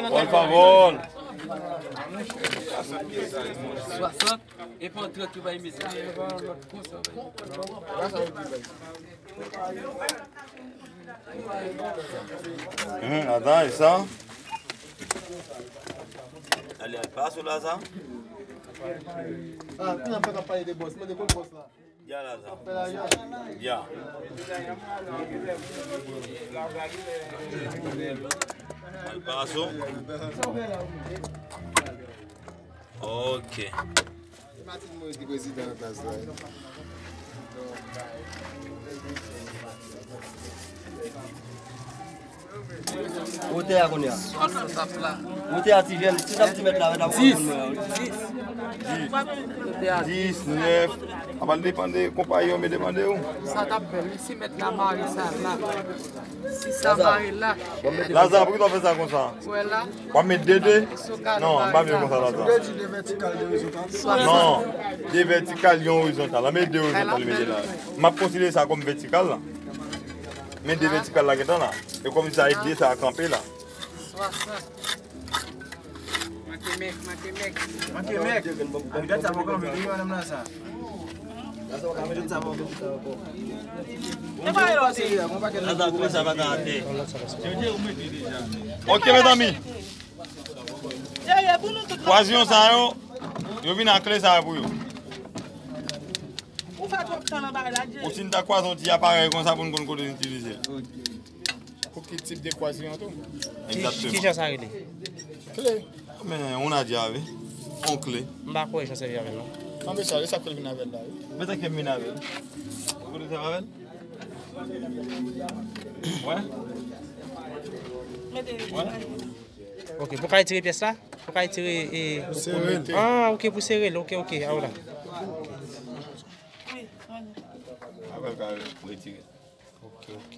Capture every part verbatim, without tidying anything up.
Por favor. Swasant, epi an trant yo bay mesye. Hum, ata, e sa? Ale, al pa sou la sa. Ah, kounye a m pa ka pale de bòs. Mande kon bòs la. Ya la sa. Ya. Al pa sou. Ok. Se Martine Moïse ki prezidan nan plas la. Wotè a kounye a. Wotè a ti jèn, si t ap di mèt la, mèt la pou konn mwen an, wi. Dis, nèf. A pral depann de konpayi yo, men demande ou. Sa t ap bèl, wi, si mèt la mare sa la. Si sa mare la. Laza, poukisa w fè sa konsa? Wè la. W ap met de, de? Non, m pa vle konsa, Laza. Non, de vètikal, yon orizontal. An met de orizontal, mete la. M ap konsidere sa kòm vètikal la. Men de vètikal la gentan la. E kòmsi sa e de sa a kanpe la. Swasant. Manke mèk, manke mèk. Manke mèk. Anvidèt sa poko anvi tou, wi, madanm Laza. Anvidèt sa poko. Laza, kouman sa pa ka atè? Ok, mezanmi. Kwaziyon sa yo, yo vin ak kle sa yo pou yo. Ou fè twòp tan nan bagay la, Jerry. Ou si n ta kwaze yon ti aparèy konsa pou n konn kote n itilize l. Pou ki tip de kwaziyon tou? Ki, ki jan sa rele? Kle. Men, on a dja ave. On kle. M pa kwè jan sèvi avè l, non. Anbe sa, e sa k fè l vin avè l la, wi. Men sa k fè m vin avè l. Ou konnen sa avè l? Wè. Wè. Ok, pou ka retire pyès la? Pou ka retire, e, sere l. Ah, ok, pou sere l. Ok, ok, a w la. Avè l ka retire. Ok, ok.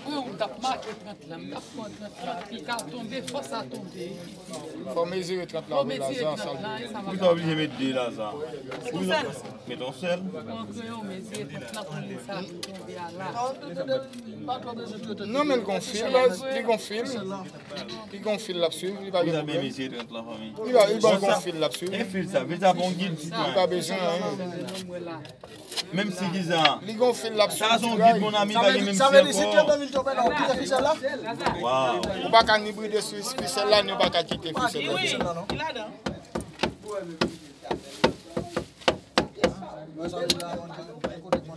Mwen, m t ap make trant la, m t ap pran trant la, pi ka tonbe, fòs a tonbe. Fò mezire trant la, fò mezire trant la, e sa va. Ou ta oblije met de la sa. Ou met yon sèl. Pran kreyon, mezire trant la pou li sa tonbe a la. Non, men l gon fil, li gon fil. Li gon fil l ap swiv, li pa gen pwoblèm. Li pa, li pa gon fil l ap swiv. E fil sa, fil sa pa yon gid sitwayen. Li pa bezwen anyen. Menm si ki sa. Li gon fil l ap swiv. Sa se yon gid, mon ami, pa gen menm si ankò. Waw. Ou pa ka ni bride sou fisèl la, ni ou pa ka kite fisèl la.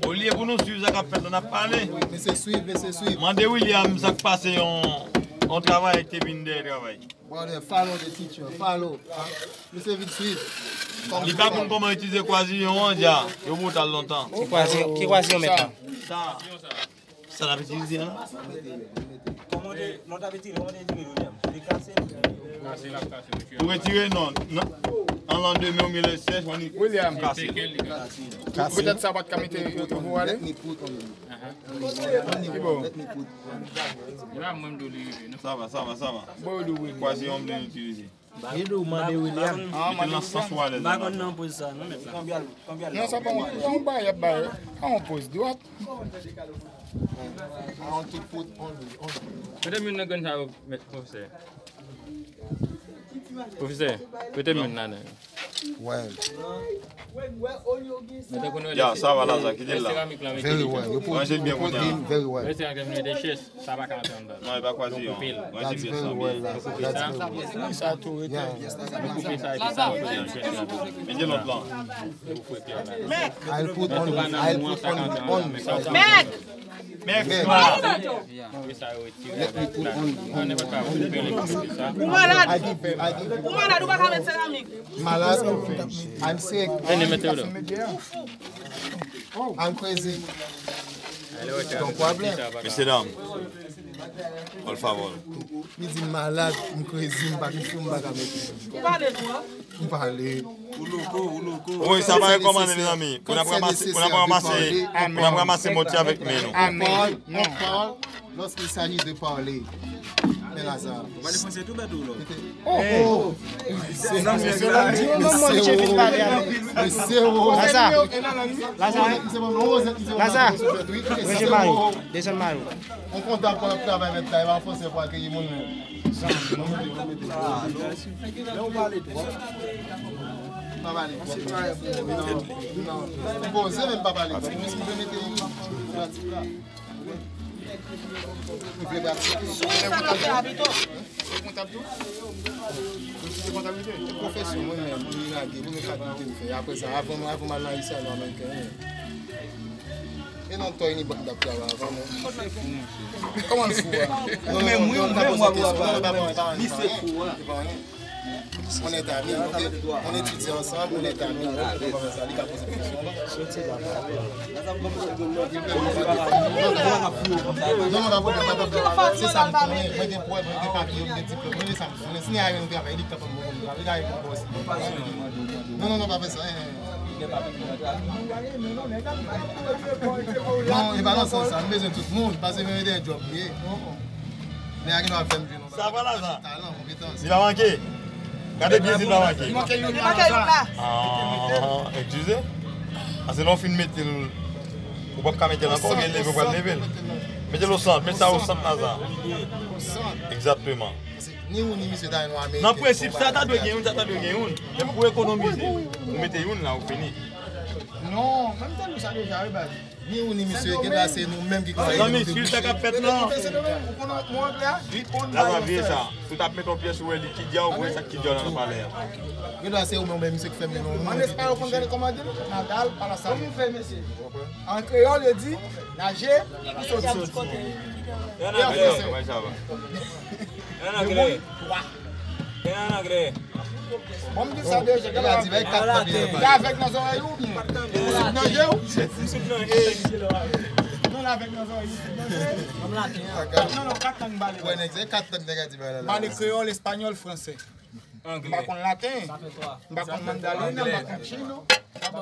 Olye pou nou swiv sa k ap fèt la, n ap pale. Mesye swiv, mesye swiv. Mande William sa k pase yon, yon travayè ki te vin dèyè travay. Brother, follow the teacher, follow. Misye vin swiv. Li pa konn kòman itilize kwaziyon an dja. Yo bout al lontan. Ki kwaziyon, ki kwaziyon mèt la? Sa. Sa n ap itilize an la? Kòman te, lè w t ap itilize, kòman te itilize, William? Li kase? Ou retire, non, non. An lan de men ou mele sèch, ou ni William. Kase. Petèt sa pa t ka mete yo pou ale. Ki bò? Sa va, sa va, sa va. Kwaziyon m te itilize. Li di w mande William. Mete nan sans ou alèz. M pa konn nan poz sa, non, mèt la. Non, sa pa yon, yon bagay y ap bay. Pa yon poz dwat. Mete moun nan grenn sa yo, mèt pwofesè. Pwofesè, mete moun la nan. Well. Ya, sa va la, sa, kite l la. Very well. Yo pwodui, yo pwodui very well. Sa pa ka antre anndan. Non, e pa kwaziyon. That's very well, that's, that's very well. Sa tou rete. Mete lòt lan. I'll put on, I'll put on, on. Mèk! Mèk! Let me put on, on, on. Ou malad. I give you, I give you. Ou malad, ou pa ka met seramik. Malad? I'm sick. Vini, mete w la. I'm crazy. Gon pwoblèm. Mesye dam, por favor. Li di m malad, m crazy, m pa gen fou, m pa ka mete. Ou pale tou, an? M pale. Ou loko, ou loko. Wi, sa pa rekomande, mezanmi. Pou n ap ranmase, pou n ap ranmase, pou n ap ranmase mòtye avèk men nou. Amen. Non. On parle lorsqu'il s'agit de parler. Laza. Ou pale franse tou, Bèto, la? Oh, oh. Di yo, non, mwen, misye fin pale avè. Laza. Laza. Laza. Ranje mayo. Desann mayo. On kontab pou ap travay mèt la, e pa franse pou akeyi moun menm. Men ou pale twòp. Pa pale twòp. Non, non. Poze menm pa pale twòp. Mwen si mwen mete yon pratik la. Mwen vle pratik. Sou sa n ap fè a pito. Se kontab tou? Ou se kontab tou? Se pwofesyon mwen menm, mwen lage, mwen fè aktivite m fè. Apre sa, avan, avan m al nan Ayisyen, nan Ameriken. E nan Tòy ni bank dap travay avan nou. Kòman l fou a? Non, non, non, pa poze kesyon. Non, non, pa, pa, pa, misye fou a. On est amis, ok? On étudie ensemble, on est amis. Li ka poze kesyon. Non, non, pa pwoblèm, pa pwoblèm. Se sa m konnen. Mwen gen pwèv, mwen gen papye, mwen gen diplòm. Mwen gen sa m konnen. Si nèg la gen travay, li k ap ban m travay, li ka reponn bòs. Non, non, non, pa fè sa. Non, e pa nan sans sa. M bezwen tout moun. Paske menm de djòb li ye. Nèg la gen dwa fè m jwe nan... Sa va la, sa? Talan, konpetans. Li pa manke. Gade byen si li pa manke. Li manke youn la. Ah, eskize. Paske lè w fin mete l, ou p ap ka mete l ankò, ou gen leve, ou pral leve l. Mete l o sant, met sa o sant la, sa. Egzakteman. Ni ou ni misye ta yon ameriken. Nan prensip, sa ta dwe gen youn, sa ta dwe gen youn. Depi pou ekonomize, ou mete youn la, ou fini. Non, mwen m te di w sa deja, wi, baz. Ni ou ni misye, gen dwa se nou menm ki konn... Zanmi, si l sa k ap fèt lan. Ou konn mwen anglè a? Li konn... Laza vye sa. Si w t ap met yon pyès, ou wè li ki dyaw, ou wè sa ki dyaw nan palè a. Gen dwa se ou menm, misye ki fè m yon... An espayòl, ou konn gade kòman di l? Nadal, palasalil. An kreyòl, yo di, naje pou soti. E an anglè? Kòman sa va? E an anglè? E an anglè? Bon, m di sa deja, gade la. Li avèg nan zòrèy ou byen? Ou sot nan je w? M sot nan je. Non, l avèg nan zòrèy, ou sot nan je. Non, non, kat lang m pale. Wè, nèg, se kat lang nèg a di bagay la. M pale kreyòl, espanyòl, fransè. M pa konn laten. M pa konn mandarin, m pa konn chino. Ou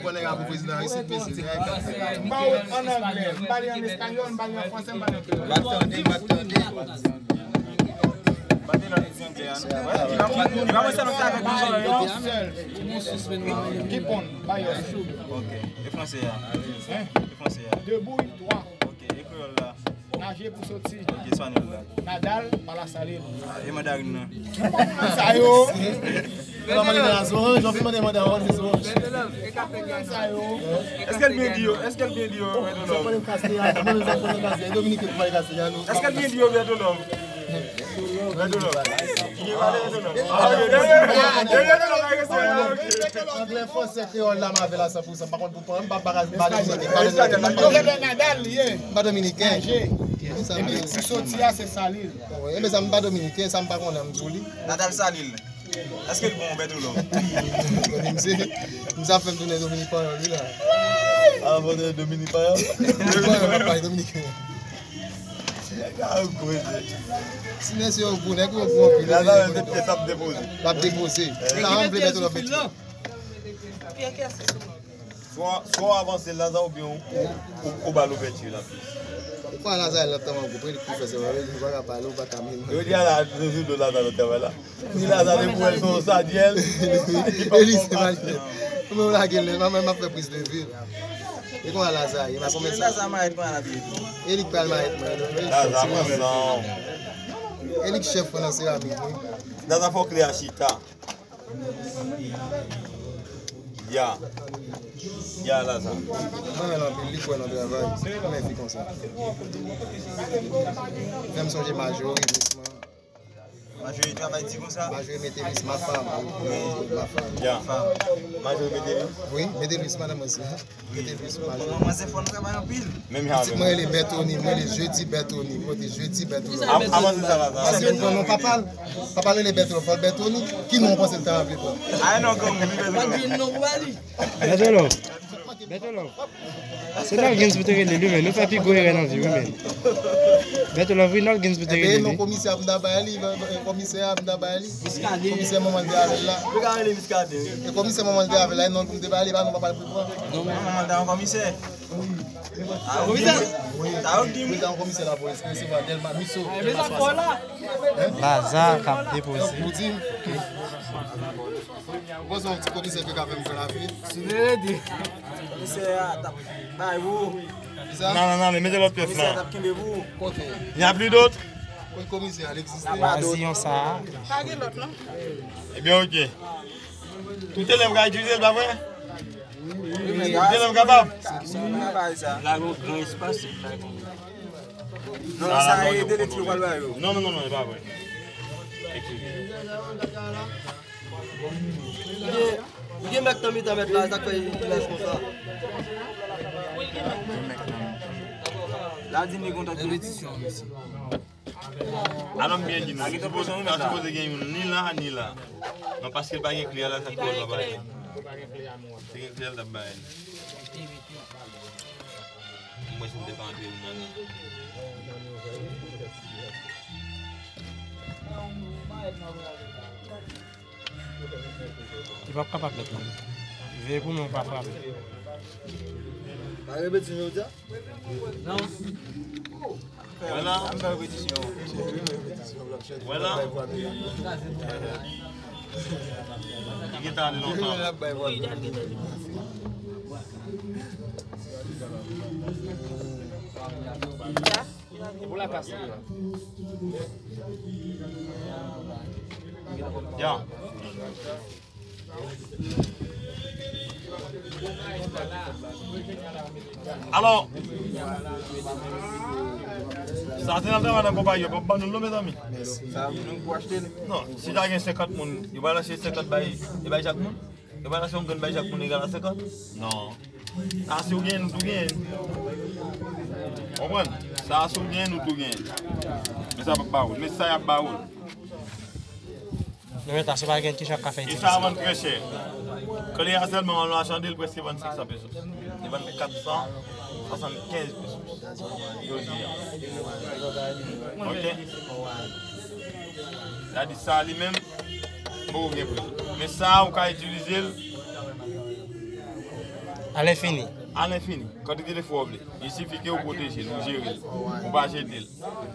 konnen ka pou prezidan isit, mesye. M pa wè an anglè, m pale an espanyòl, m pale an fransè, m pale an kreyòl. M pa tande, m pa tande. Ki pon, bayòl. Ok. E fransè a? Hein? E fransè a? Debout, twa. Ok. E kreyòl la? Naje pou soti. Ok, espanyòl la? Nadal, palasalil. Ah, e mandarin nan? Sa yo. Yo la mande nan zoranj, yo fin mande mandarin, mande zoranj. Sa yo. Èske l byen di yo? Èske l byen di yo, Bèto Love? Èske l byen di yo, Bèto Love? Bèto Love. Ki gen pale Bèto Love? Ah, ok. Anglè, fransè, kreyòl la, m avè la san pou san. Pa konn pou pran, m pa, pa, pa, Nadal, li ye. M pa dominiken. Epi, soti a, se Salil. Wi, men sa, m pa dominiken, sa m pa konnen, m di w li. Nadal Salil. Èske l bon, Bèto Love? Misye, misye ap fè m tounen Dominik Panyòl, wi la. Ah, bon, Dominik Panyòl? Dominik Panyòl, pa dominiken. Si mesye yo gwo, nèg yo gwo anpil. Laza, l ap depoze. L ap depoze. Sa, m vle Bèto Love mete. Swa, swa w avanse Laza oubyen ou, ou, ou, ou ba l ouvèti la plis. Ou kwè Laza l ap tèlman gwo, pou li ki fè sa, ou pa ka pale, ou pa ka menm. Yo di a la, nou sou do Laza nan travay la. Ni Laza de pou el son sadyèl. E li se malye. Ou menm lage l, mwen menm m ap fè priz de vi. E kòman Laza ye, m pa konn sa. Laza marye pran la pye. E li k pral marye mwen. Laza pran san. E li k chèf mwen nan seramik, wi. Laza fò kle a chita. Ya. Ya, Laza. Mwen renmen l anpil, li kwè nan travay. Mwen fi konsa. Fè m sonje Majori, Misman. Majori travay di konsa? Majori mete Mis, ma femme. Wi, ma femme. Ya. Majori mete Mis? Wi, mete Mis, madan mwen si. Mete Mis, Majori. Manman se fò n travay anpil. Menm jan avè m. Pitit mwen rele Bètoni, mwen rele Jedi Bètoni, mwen rele Jedi Bètoni. Avanse sa la, sa. Paske l pran non papa l. Papa l rele Bètoni, fò l Bètoni. Ki non w panse l ta vle pran? A, non, granmoun, li Bètoni. Pa gen non pou li. Bètoni. Bètoni. Se Nolgens pou te rele li, men nou fè pi gwo erè nan vi, wi, men. Bètoni, wi, Nolgens pou te rele li. Ebyen, non, komisè a m ta bay li, komisè a m ta bay li. Miskaden. Komisè manman l te avè l la. Yo ka rele Miskaden. E komisè manman l te avè l la, e non pou m te bay li, pa non papa l pou l pran. Non, manman l te yon komisè. Wi. Komisè, sa yo k di m wi. Komisè lapolis, komisè Dèlma, Miso, Dèlma Swasan. Laza k ap depoze. Ou di m? Ou panse yon ti komisè ki ka fè m pran lavi? Komisè a t ap bay ou. Kisa? Non, non, non, men mete lòt pyès la. Komisè a t ap kenbe pou ou. Kote? Y a pli dòt? Kote komisè a, l egziste? Chwazi yon sa a. Pa gen lòt, non? Ebyen, oke. Tout elèv ka itilize l, pa vre? Tout elèv kapab? La gen yon gran espas. Non, sa e de letri yo pral ba yo. Non, non, non, non, e pa vre. Eskize. Li gen, li gen mèt nan mitan mèt la, sa k fè li lèz konsa. La di m li kontan. Repetisyon, mesye. Alò m byen di nou, ta sipoze gen youn ni la, ni la. Non, paske l pa gen kle a la, sa k fè l pa bay. Si gen kle a, l t ap bay. Mwen, si m te ka antre youn nan men. Li p ap kapab mèt non. Veye pou men w pa frape. Pa repete jodi a? Non. Vwala. An fè repetisyon. Vwala. Li gentan ale lontan. Pou la kas li la. Ya. Alò, sa se nan travay nan konpayi yo, pa ban nou l non, mezanmi. Sa nou pou achte l. Non, si ta gen senkant moun, yo pa lache senkant bay, e bay chak moun? Yo pa lache yon grenn bay chak moun egal a senkant? Non. Sa si w genyen, nou tou genyen. Konprann? Sa si w genyen, nou tou genyen. Men sa p ap ba ou l. Men sa y ap ba ou l. Nou mèt la, si w pa gen kesyon k ka fè. E sa vann trè chè. Kle a sèlman, an machande l prèske vann senk san pesos. Li vann kat san swasannkenz pesos. Jodi a. Oke? Sa di sa li menm, poko gen pri. Men sa, ou ka itilize l a lenfini. A lenfini. Kantite de fwa w vle. Il sifi ke ou pwoteje l, ou jere l. Ou pa jete l.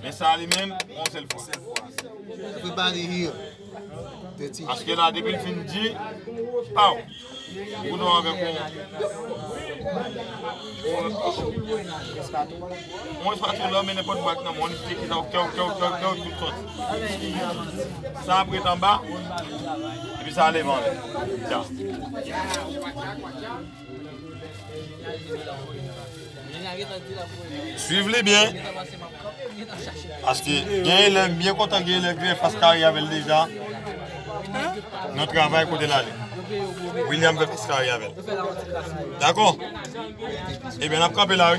Men sa li menm, yon sèl fwa. Everybody here. Paske la, depi l fin di, paw. Ou non avèk yon, yon, yon espatula, men nenpòt bwat nan men, yon nite ki sa, kèw, kèw, kèw, kèw, tout sòti. Sa ap ret anba, epi sa leve anlè. Tcha. Swiv li byen. Paske gen elèv m byen kontan, gen elèv ki fè fas kare avè l deja. Nan travay kote l ale. William fè fas kare avè l. Dakò? Ebyen, n ap kanpe la, wi.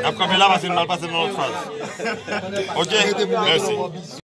N ap kanpe la paske nou pral pase nan lòt faz. Oke? Mèsi.